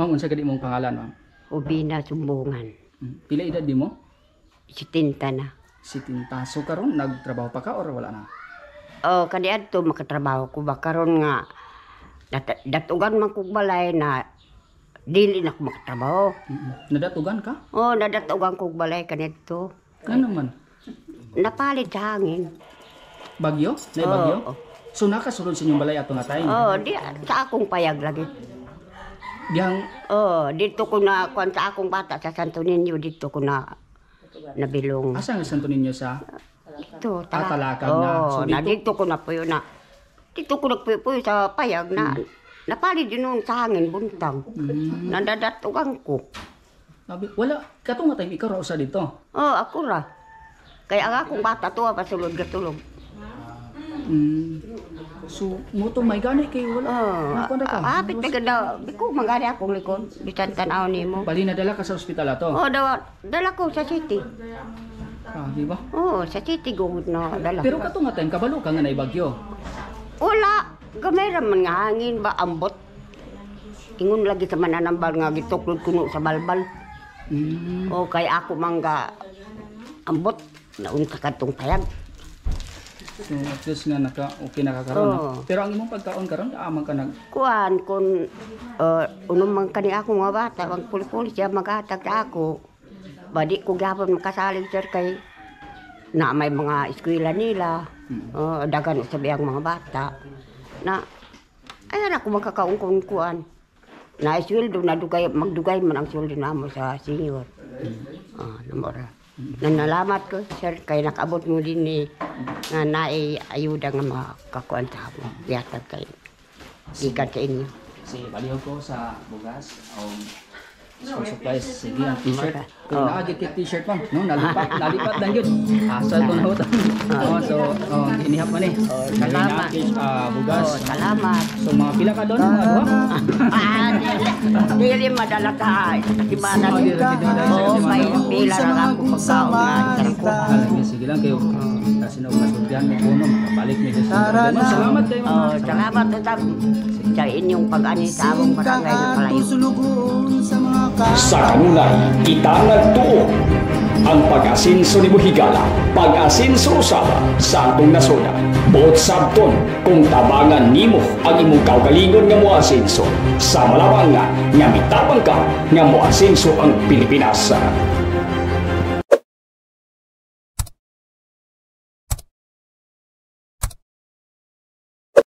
Ma'am, unsa gani imong pangalan, ma'am? Ubina Sumbungan. Pila edad nimo? 70 na. 70. So karon nagtrabaho pa ka or wala na? Oh, kaniadto makatrabaho ko ba karon nga datugan man kog balay na dili na ko makatrabaho. Nadatugan ka? Oh, nadatugan kog balay kaniadto. Ngano man? Napalit sa hangin. Bagyo? Nay bagyo? Oo. So nakasulod sa inyong balay ato nga time? Oh, di sa akong payag lagi. Dihang Oh, dito ko na kuan sa akong bata sa Santo Niño, dito ko na nabilong. Asa nga Santo Niño sa Dito, Ah, Talakag na. Oh, So, na dito- dito ko na puyo na. Dito ko nagpuyo sa payag na napalit yun noon sa hangin buntang. Nadadatugan ko. Sabi, wala kato nga time ikaw ra usa dito. Oh, ako ra. Kaya ang akong bata tuwa pa sulod katulog. So mo to may gani kay wala. Oh, Nakuha na ka. Hapit na ganda. Biko mangari akong likod. Bisan tanaw nimo. Bali nadala ka sa ospital ato. Oh, dawa, dala ko sa city. Ah, di ba? Oh, sa city gugod na dala. Pero kato nga time kabalo ka nga nay bagyo. Wala. Gamay ra man nga hangin ba ambot. Ingon lagi sa mananambal nga gituklod kuno sa balbal. O kay ako mangga ambot naunsa kadtong payag. So at least nga naka okay na ka karon, no? Oo. Pero ang imong pagkaon karon amang ka nag Kuan kun unom man kani ako nga bata ang puli-puli siya maghatag sa ako. Badi ko gyapon makasalig, sir, kay na may mga eskwela nila. Oh, dagan sa biyang mga bata. Na ayan ako makakaon kung kuan. Na sweldo na dugay, magdugay man ang sweldo namo sa senior. Ah, namora. Nanalamat ko, sir, kay nakaabot mo din ni nga naay ayuda nga makakuan sa amo. Yatag kay gikan sa inyo. Si balihog ko sa bugas o school supplies. Sige, ang t-shirt. Kung Oh. naa gyud kay t-shirt, ma'am, no, nalipat, nalipat lang gyud. Asa ko na utang. Oh, so oh, inihap man eh. Oh, salamat. Bugas. Oh, salamat. So mga pila ka doon, mga duha? Ah, dili, dili madala ka sa Kimana. Oh, dili, dili madala sa Oh, Kimana. may pila ra ako pagkaon nga sarap ko. Ah, lagi, sige lang kayo. Kasi na kasultihan mo kuno, makabalik mi sa. Ma'am, salamat kayo, ma'am. Oh, salamat usab sa inyong pag-ani sa among barangay na palayo. Sa kanunay, kita nagtuo. Ang pag-asinso ni Buhigala, pag-asinso usaba sa atong nasoda. Buot sabton kung tabangan nimo ang imong kaugalingon nga moasinso. Sa malawang nga, nga mitabang ka nga moasinso ang Pilipinas.